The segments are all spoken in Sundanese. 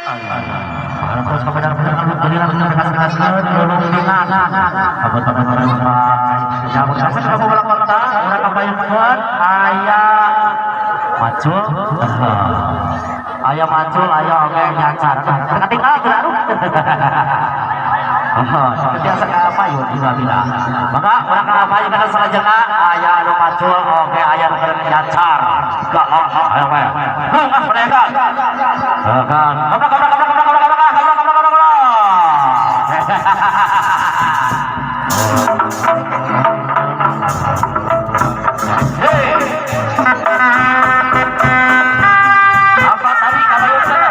Terus kepada tulung kota aya macul, aya macul, aya oge nyacar. Ketinggal geura. Oh, biasa ka payun juga bila. Maka urang ka payun kana salajengna aya anu macul oge aya nu keur nyacar. Gak, ayo we. Heuh, mereka. Kan. Kabrak kabrak kabrak kabrak kabrak kabrak kabrak kabrak kabrak. Hey. Apa tadi kabayun sana?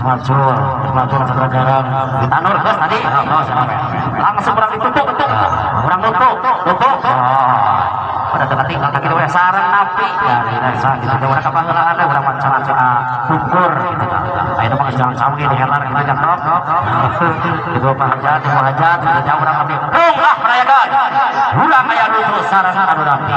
Macul, macul sekarang di tanur terus tadi langsung orang ditutup, orang nutup, tutup. Pada dekat tinggal gitu ya sarang napi ya desa gitu orang kapanggelaan orang macam-macam ukur gitu. Nah itu mah jangan sampai di helar gitu jangan itu Pak Hajat, Pak Hajat, jauh orang napi. Lah merayakan. Ulang aya lucu sarang anu napi.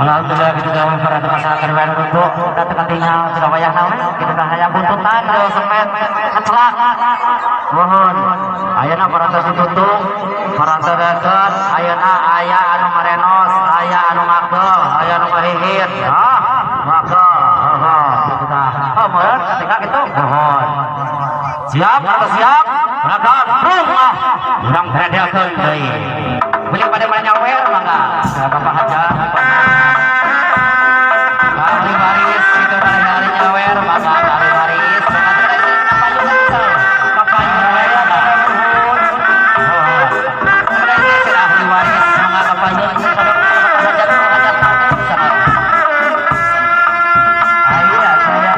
Alhamdulillah gitu gawe para masyarakat wae untuk datang tinggal sudah wayah naon gitu tah hayang buntutan do semet kecelak. Mohon ayeuna parantos ditutup, parantos deket ayeuna aya anu ngarenos, aya anu ngagel, aya anu ngahihit. Ah, ngagel. Heeh, gitu tah. Oh, mohon ketika gitu. Mohon. Siap atau siap? Berangkat. Rumah. Urang beredelkeun deui. Beli pada mana nyawer mangga. Bapak Haja. Ahli waris itu hari-hari nyawer mangga ahli waris. Mangga kapayun we ahli waris mangga kapayun hajat hajat. Ayo saya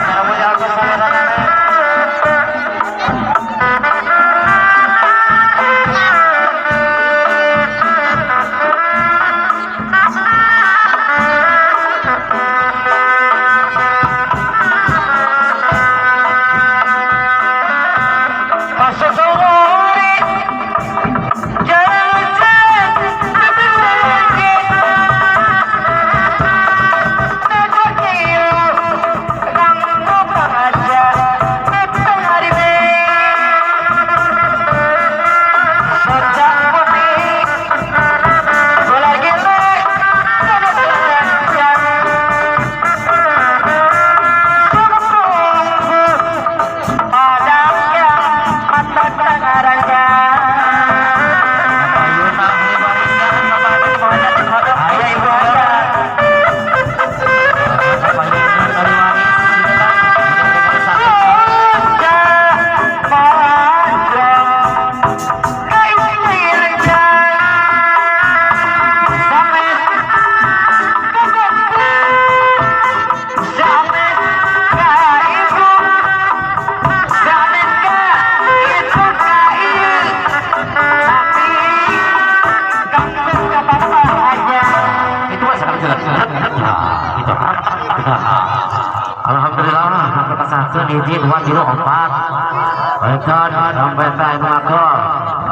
Alhamdulillah sampai hiji dua tilu empat. Baikkan sampai itu akal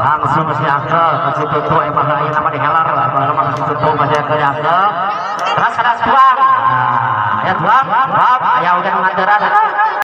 langsung si akal kasih tutu emang lain nama dihelar nama kasih tutu masih akal akal terus ada tuang, nah, ya tuang bab ya udah nganteran.